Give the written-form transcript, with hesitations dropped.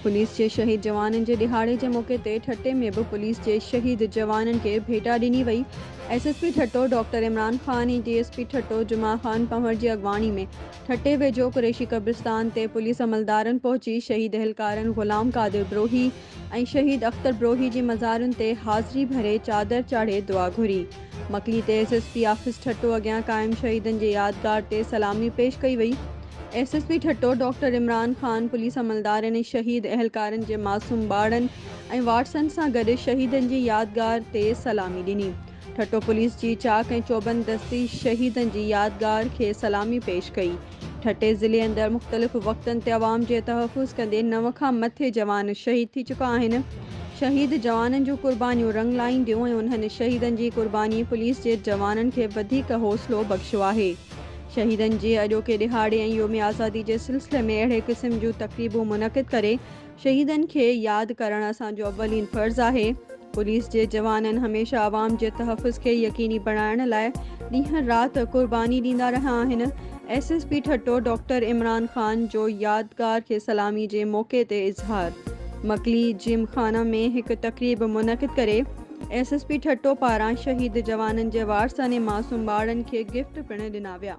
Police جي شهيد جوانن جي ڏهاڙي جي موقعي تي ٺٽي ۾ به پوليس جي شهيد جوانن کي ڀيٽا ڏني وئي. S S P Thatta doctor Imran Khan ۽ D S P Thatta Juma Khan Panhwar جي اڳواڻي ۾ ٺٽي ويجهو قريشي قبرستان تي پوليس عملدارن پهچي شهيد اهلڪارن غلام قادر بروهي ۽ شهيد اختر بروهي جي مزارن تي حاضري ڀري چادر چاڙهي دعا گهري. مڪلي تي S S P office Thatta اڳيان قائم شهيدن جي يادگار تي سلامي پيش ڪئي وئي. S S P Thatta doctor Imran Khan police عملدارن ۽ شهيد اهلڪارن جي معصوم ٻارڙن ۽ وارثن سان گڏ شهيدن جي يادگار تي سلامي ڏني. ٺٽو پوليس جي چاڪ ۽ چوبند دستي شهيدن جي يادگار کي سلامي پيش ڪئي. ٺٽي ضلعي اندر مختلف وقتن تي عوام جي تحفظ ڪندي نو کان مٿي جوان شهيد ٿي چڪا آهن. شهيد جوانن جون قربانيون رنگ لائينديون ۽ انهن شهيدن جي قرباني پوليس جي جوانن کي وڌيڪ حوصلو بخشيو آهي. شهيدن جي اڄوڪي ڏهاڙي ۽ يوم آزادي جي سلسلي ۾ اهڙي قسم جون تقريبون منعقد ڪري شهيدن کي ياد ڪرڻ اسان جو اولين فرض آهي. پوليس جي جوانن هميشه عوام جي تحفظ کي يقيني بڻائڻ لاء ڏينهن رات قرباني ڏيندا رهيا آهن. S S P Thatta doctor Imran Khan جو يادگار کي سلامي جي موقعي تي اظهار. مڪلي جيم خانه ۾ هڪ تقريب منعقد ڪري ايس ايس پي ٺٽو پاران شهيد جوانن جي وارثن ۽ معصوم ٻارڙن کي گفٽ پڻ ڏنا ويا.